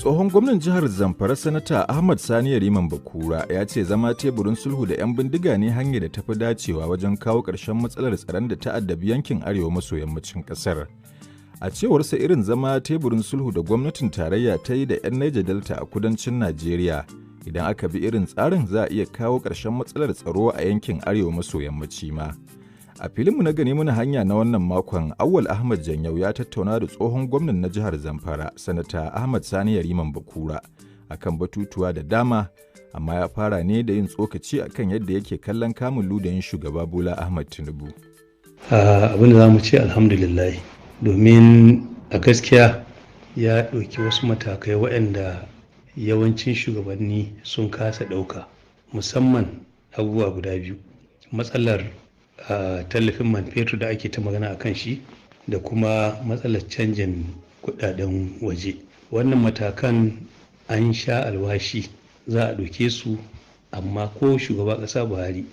Tsohon gwamnan jihar Zamfara Sanata Ahmad Sani Yariman Bakura ya ce zama teburin sulhu da 'yan bindiga ne hanyar da tafi dacewa wajen kawo ƙarshen matsalar tsaron da ta addabi yankin arewa maso yammacin ƙasar. A cewarsa irin zama teburin sulhu da gwamnatin tarayya ta yi da 'yan Niger Delta a kudancin Najeriya, idan aka bi irin tsarin za a iya kawo ƙarshen matsalar tsaro a yankin arewa maso yammaci ma. A filinmu na gani muna hanya na wannan makon, Awwal Ahmad Janyau ya tattauna da tsohon gwamnan na jihar Zamfara, Sanata Ahmad Sani Yariman Bakura, akan batutuwa da dama, amma ya fara ne da yin tsokaci akan yadda yake kallon kamun ludayin shugaba Bola Ahmad Tinubu. Abin da za mu ce, alhamdulillah, domin a gaskiya ya ɗauki wasu matakai waɗanda yawancin shugabanni sun kasa ɗauka, musamman abubuwa guda biyu: matsalar tallafin man fetur da ake ta magana a kan shi da kuma matsalar canjin kudaden waje. Wannan matakan an sha alwashi za a ɗauke su, amma ko shugaba ƙasa Buhari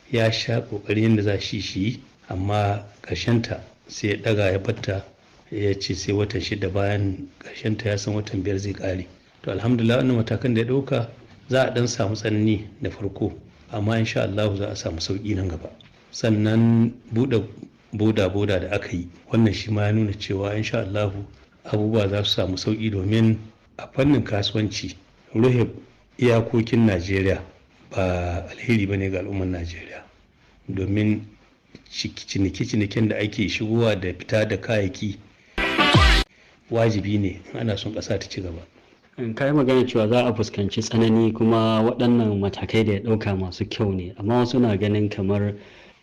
ya sha ƙoƙarin yadda za shi shi, amma ƙarshenta sai ya ɗaga ya batta, ya ce sai watan 6, bayan ƙarshenta ya san watan 5 zai ƙare. To, alhamdulillah, wannan matakan da ya ɗauka za a ɗan samu tsanani da farko, amma insha Allah za a samu sauƙi nan gaba. Sannan buɗe boda-boda da aka yi, wannan shi ma ya nuna cewa insha Allah abubuwa za su samu sauƙi, domin a fannin kasuwanci rufe iyakokin Najeriya ba alheri ba ne ga al'ummar Najeriya, domin cinike-ciniken da ake shigowa da fita da kayayyaki wajibi ne in ana son ƙasa ta ci gaba. Ka yi magana cewa za a fuskanci tsanani, kuma waɗannan matakai da ya ɗauka masu kyau ne, amma wasu na ganin kamar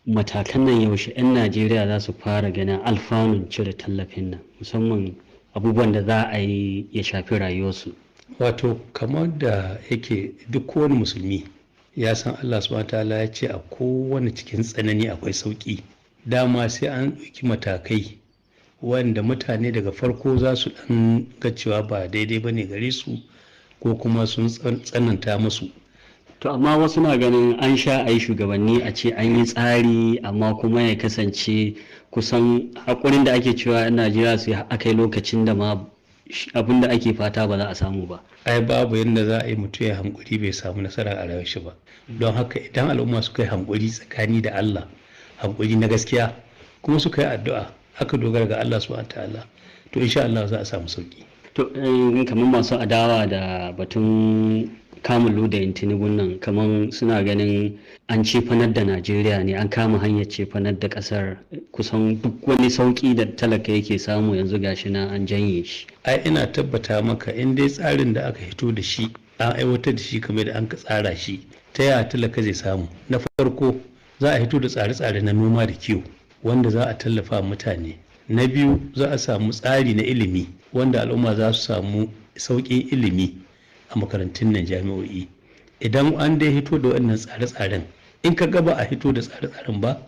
matakan nan, yaushe 'yan Najeriya za su fara ganin alfanun cire tallafin nan, musamman abubuwan da za a yi ya shafi rayuwarsu? Wato kamar da yake duk kowane musulmi ya san Allah subhanahu ta'ala ya ce a kowane cikin tsanani akwai sauƙi. Dama sai an ɗauki matakai wanda mutane daga farko za su ɗan ga cewa ba daidai ba ne gare su ko kuma sun tsananta musu. To, amma wasu na ganin an sha a yi shugabanni a ce an yi tsari, amma kuma ya kasance kusan haƙurin da ake cewa 'yan Najeriya su aka yi lokacin da ma abin da ake fata ba za a samu ba. Ai babu yadda za a yi mutum ya hankuri bai samu nasara a rayuwar shi ba. Don haka idan al'umma suka yi hankuri tsakani da Allah, hankuri na gaskiya, kuma suka yi addu'a, aka dogara ga Allah subhanahu ta'ala, to insha Allah za a samu sauki. To, kamar masu adawa da batun kamun ludayin Tinubun nan, kamar suna ganin an cefanar da Najeriya ne, an kama hanyar cefanar da kasar, kusan duk wani sauki da talaka yake samu yanzu gashi na an janye shi. Ai ina tabbata maka, in dai tsarin da aka hito da shi an aiwatar da shi kamar da an tsara shi, ta yaya talaka zai samu? Na farko, za a hito da tsare-tsare na noma da kiwo wanda za a tallafa mutane. Na biyu, za a samu tsari na ilimi wanda al'umma za su samu sauƙin ilimi a makarantun nan, jami'o'i. Idan an dai hito da wannan tsare-tsaren, in ka gaba a hito da tsare-tsaren ba,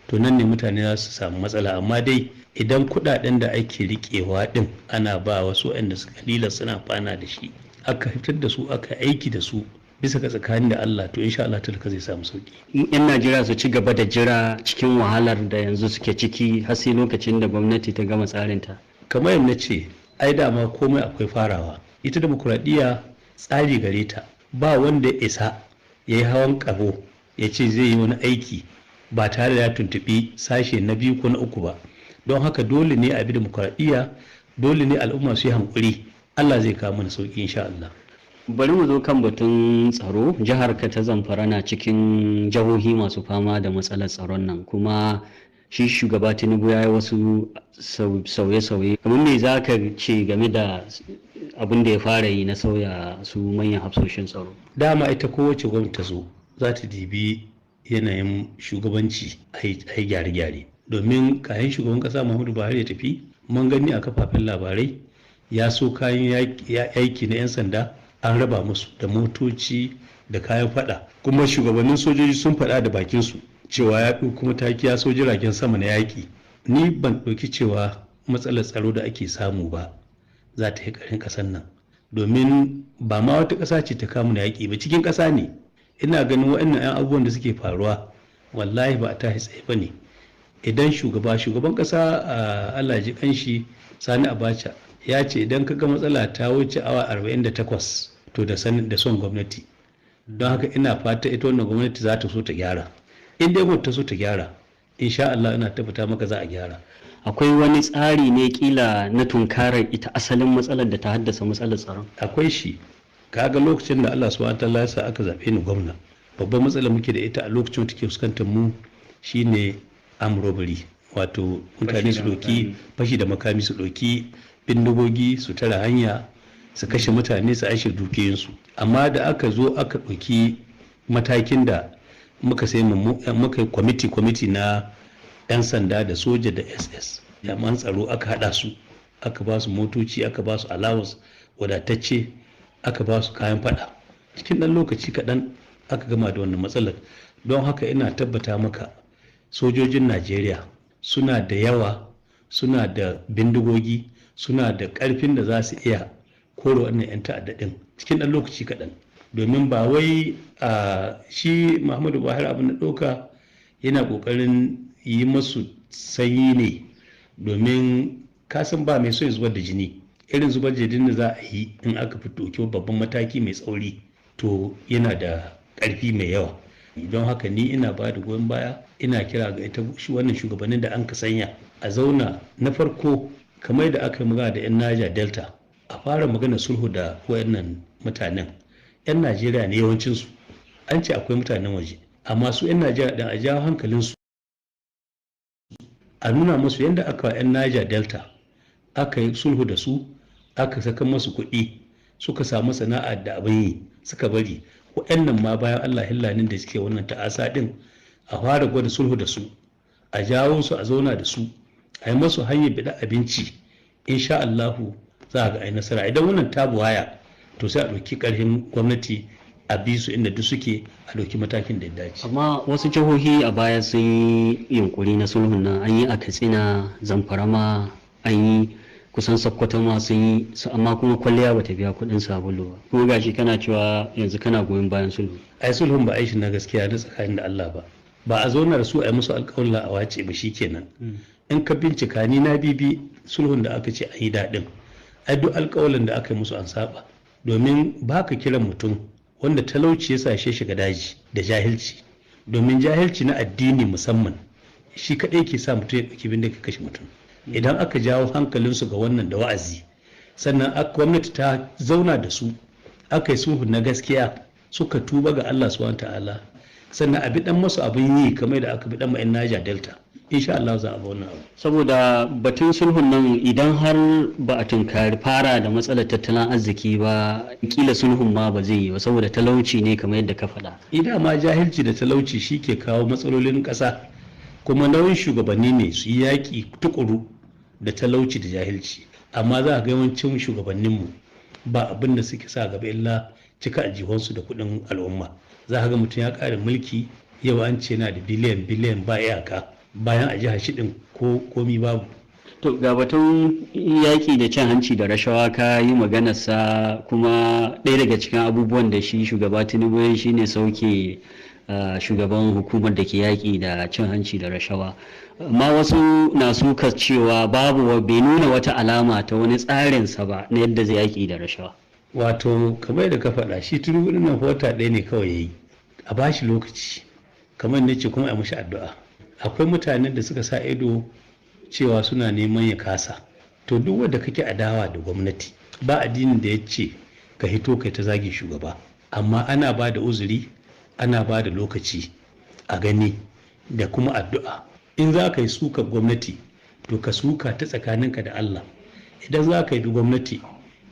to nan ne mutane za su samu matsala. Amma dai idan kuɗaɗen da ake riƙewa din ana ba wasu waɗanda su kalila suna fana da shi, aka fitar da su, aka aiki da su bisa ga tsakanin da Allah, to insha Allah talaka zai samu sauki. Yan Najeriya su ci gaba da jira cikin wahalar da yanzu suke ciki har sai lokacin da gwamnati ta gama tsarinta? Kamar yadda ce, ai dama komai akwai farawa. Ita demokuraɗiyya tsari gare ta, ba wanda ya isa ya yi hawan ƙaho ya ce zai yi wani aiki ba tare da ya tuntuɓi sashe na biyu ko na uku ba. Don haka dole ne a bi demokuraɗiyya, dole ne al'umma su yi hankuri, Allah zai kawo mana sauki insha Allah. Bari mu zo kan batun tsaro. Jihar ka ta Zamfara na cikin jihohi masu fama da matsalar tsaron nan, kuma shi shugaba Tinubu ya yi wasu sauye-sauye. Kamar me za ka ce game da abin da ya fara yi na sauya su manyan hafsoshin tsaro? Dama ita kowace gwamnati ta zo za ta dibi yanayin shugabanci a yi gyare-gyare, domin kayan shugaban kasa Muhammadu Buhari ya tafi, mun gani a kafafen labarai ya so kayan aiki na 'yan sanda an raba musu da motoci da kayan fada, kuma shugabannin sojoji sun fada da bakinsu cewa ya ɗauki mataki, ya so jiragen sama na yaƙi. Ni ban ɗauki cewa matsalar tsaro da ake samu ba za ta yi ƙarin ƙasar nan, domin ba ma wata ƙasa ce ta kamu na yaƙi ba, cikin ƙasa ne. Ina ganin waɗannan 'yan abubuwan da suke faruwa, wallahi ba a tashi tsaye ba ne. Idan shugaban ƙasa, Allah ji kanshi, Sani Abacha, Ya ce idan ka ga matsala ta wuce awa 48 to da sanin da son gwamnati. Don haka ina fata ita wannan gwamnati za ta so ta gyara. In dai gwamnati ta so ta gyara, insha Allah ina tabbata maka za a gyara. Akwai wani tsari ne kila na tunkarar ita asalin matsalar da ta haddasa matsalar tsaron? Akwai shi. Kaga lokacin da Allah subhanahu wataala ya sa aka zaɓe ni gwamna, babban matsalar muke da ita a lokacin da take fuskantar mu shine armed robbery, wato mutane su ɗauki fashi da makami, su ɗauki bindigogi su tara hanya, su kashe mutane, su aishe dukiyoyinsu. Amma da aka zo aka ɗauki matakin da muka sai muka yi kwamiti kwamiti na 'yan sanda da soja da SS, jami'an tsaro, aka haɗa su, aka ba su motoci, aka ba su allowance wadatacce, aka ba su kayan fada, cikin ɗan lokaci kaɗan aka gama da wannan matsalar. Don haka ina tabbata maka sojojin Najeriya suna da yawa, suna da bindigogi, suna da ƙarfin da za su iya kore wannan 'yan ta'adda ɗin cikin ɗan lokaci kaɗan. Domin ba wai a shi Muhammadu Buhari abin da ɗauka yana ƙoƙarin yi masu sanyi ne, domin kasan ba mai so ya zubar da jini. Irin zubar da jini da za a yi in aka fito ɗauki babban mataki mai tsauri, to yana da ƙarfi mai yawa. Don haka ni ina ba da goyon baya, ina kira ga ita wannan shugabannin da an ka sanya a zauna. Na farko, kamar da aka yi magana da 'yan Niger Delta, a fara magana sulhu da wayannan mutanen. 'Yan Najeriya ne yawancinsu, an ce akwai mutanen waje, amma su 'yan Najeriya ɗin a jawo hankalinsu, a nuna musu yadda aka wa 'yan Niger Delta, aka yi sulhu da su, aka saka masu kuɗi, suka samu sana'a da abin yi suka bari. Waɗannan ma bayan Allah hillanin da suke wannan ta'asa ɗin, a fara gwada sulhu da su, a jawo su, a zauna da su, a yi masu hanyar biɗa abinci. Insha Allahu za a ga ai nasara. Idan wannan ta buwaya, to sai a ɗauki ƙarfin gwamnati a bi su inda duk suke, a ɗauki matakin da ya dace. Amma wasu jihohi a baya sun yi yunkuri na sulhun nan, an yi a Katsina, Zamfara ma an yi, kusan Sokoto ma sun yi, amma kuma kwalliya bata biya kuɗin sabulu ba. Kuma gashi kana cewa yanzu kana goyon bayan sulhu. Ai sulhun ba aishi na gaskiya na tsakanin da Allah ba, ba a zauna da su a yi musu alƙawalla a wace ba shikenan. In ka bincika, ni na bibi sulhun da aka ce an yi daɗin, ai duk alƙawalin da aka yi musu an saba. Domin ba ka kiran mutum wanda talauci ya sashe shiga daji da jahilci, domin jahilci na addini musamman shi kaɗai ke sa mutum ya ɗauki bindiga kashe mutum. Idan aka jawo hankalinsu ga wannan da wa'azi, sannan gwamnati ta zauna da su, aka yi sulhu na gaskiya, suka tuba ga Allah subhanahu ta'ala, sannan a bi dan masu abin yi kamar da aka bi dan ma'in Niger Delta, insha Allah za a bi wannan abu. Saboda batun sulhun nan, idan har ba a tunkari fara da matsalar tattalin arziki ba, kila sulhun ma ba zai yi ba, saboda talauci ne kamar yadda ka faɗa. Idan ma jahilci da talauci shi ke kawo matsalolin ƙasa, kuma nauyin shugabanni ne su yi yaƙi tukuru da talauci da jahilci. Amma za a ga yawancin shugabanninmu ba abin da suke sa gaba illa cika aljihunsu da kuɗin al'umma. Za a ga mutum ya ƙare mulki, yau an ce yana da biliyan biliyan ba iyaka, bayan a jihar shi ɗin ko komi babu. To ga batun yaƙi da cin hanci da rashawa ka yi maganarsa, kuma ɗaya daga cikin abubuwan da shi shugaba Tinubu ya shi ne sauke shugaban hukumar da ke yaƙi da cin hanci da rashawa. Amma wasu na suka cewa babu, bai nuna wata alama ta wani tsarinsa ba na yadda zai yaƙi da rashawa. Wato kamar da ka faɗa, shi Tinubu ɗin nan wata ɗaya ne kawai yayi, a bashi lokaci kamar ne ce, kuma a mashi addu'a. Akwai mutanen da suka sa ido cewa suna neman ya kasa. To duk wanda kake adawa da gwamnati, ba addinin da ya ce ka hito kai ta zagi shugaba, amma ana ba da uzuri, ana ba da lokaci a gani da kuma addu'a. In za ka yi suka gwamnati, to ka suka ta tsakaninka da Allah. Idan za ka yi gwamnati,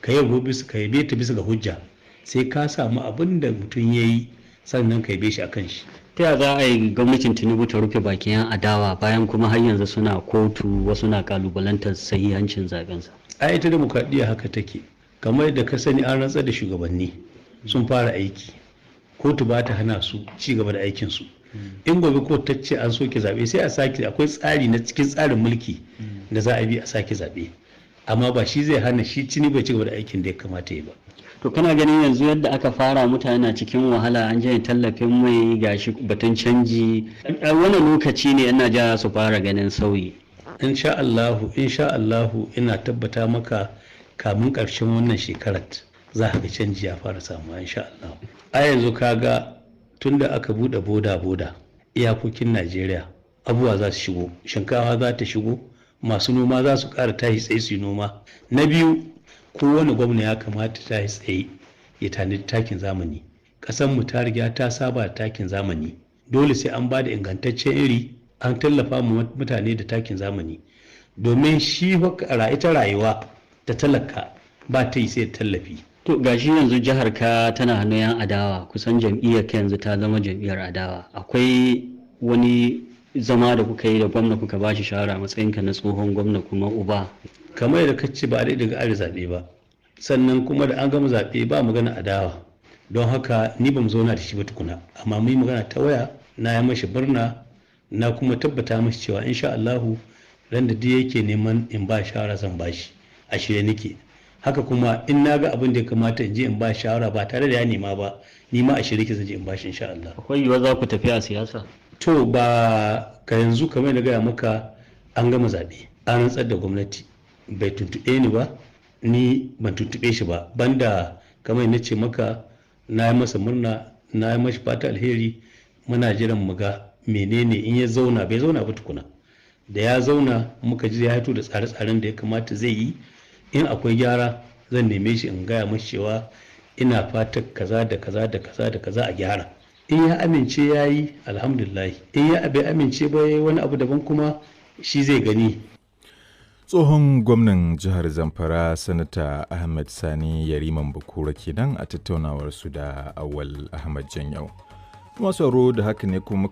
ka yi bisa ka yabe ta bisa ga hujja, sai ka samu abin da mutum ya yi sannan ka yabe shi akan shi. Ta ya za a yi gwamnatin Tinubu ta rufe bakin yan adawa bayan kuma har yanzu suna kotu, wasu na kalubalantar sahihancin zabensa? A ita demokradiyya haka take. Kamar da ka sani, an rantsar da shugabanni sun fara aiki, kotu ba ta hana su ci gaba da aikinsu. In gobe kotu ta ce an soke zaɓe, sai a sake. Akwai tsari na cikin tsarin mulki da za a bi a sake zaɓe, amma ba shi zai hana shi Tinubu ci gaba da aikin da ya kamata ya ba. To kana ganin yanzu yadda aka fara, mutane na cikin wahala, an janye tallafin mai, gashi batun canji, wani lokaci ne yan Najeriya su fara ganin sauyi? Insha Allahu, insha Allahu, ina tabbata maka Kamun ƙarshen wannan shekarar za ka ga canji ya fara samuwa insha Allah. A yanzu ka ga tunda aka buɗe boda boda iyakokin Najeriya, abubuwa za su shigo, shinkafa za ta shigo, masu noma za su ƙara tashi tsaye su yi noma. Na biyu, kowane gwamna ya kamata tashi tsaye ya tanadi takin zamani. Ƙasar mu ta riga ta saba da takin zamani. Dole sai an ba da ingantaccen iri, an tallafa mu mutane da takin zamani, domin shi ita rayuwa ta talaka ba ta yi sai tallafi. To gashi yanzu jihar ka tana hannun yan adawa, kusan jam'iyyar ka yanzu ta zama jam'iyyar adawa. Akwai wani zama da kuka yi da gwamna kuka ba shi shawara matsayinka na tsohon gwamna kuma uba? Kamar yadda ka ce, ba a daga are zaɓe ba, sannan kuma da an gama zaɓe ba magana adawa. Don haka ni ba mu zauna da shi ba tukuna, amma mun yi magana ta waya. Na yi mashi murna, na kuma tabbata mashi cewa insha Allahu ran da duk yake neman in ba shawara zan ba shi, a shirye nake. Haka kuma in na ga abin da ya kamata in je in ba shawara ba tare da ya nema ba, ni ma a shirye zan je in ba shi insha Allah. Akwai yiwuwar za ku tafi a siyasa? To, ba ka yanzu, kamar da gaya maka, an gama zaɓe, an rantsar da gwamnati. Bai tuntuɓe ni ba, ni ban tuntuɓe shi ba, banda kamar na ce maka na yi masa murna, na yi mashi fata alheri. Muna jiran mu ga menene in ya zauna. Bai zauna ba tukuna. Da ya zauna muka ji ya hito da tsare-tsaren da ya kamata zai yi, in akwai gyara zan neme shi in gaya mashi cewa ina fatan kaza da kaza da kaza da kaza a gyara. In ya amince ya yi, alhamdulillah. In ya bai amince ba, wani abu daban kuma, shi zai gani. Tsohon gwamnan jihar Zamfara, Sanata Ahmed Sani Yariman Bakura kenan a tattaunawar su da Awal Ahmad Janyau. Masu da haka ne kuma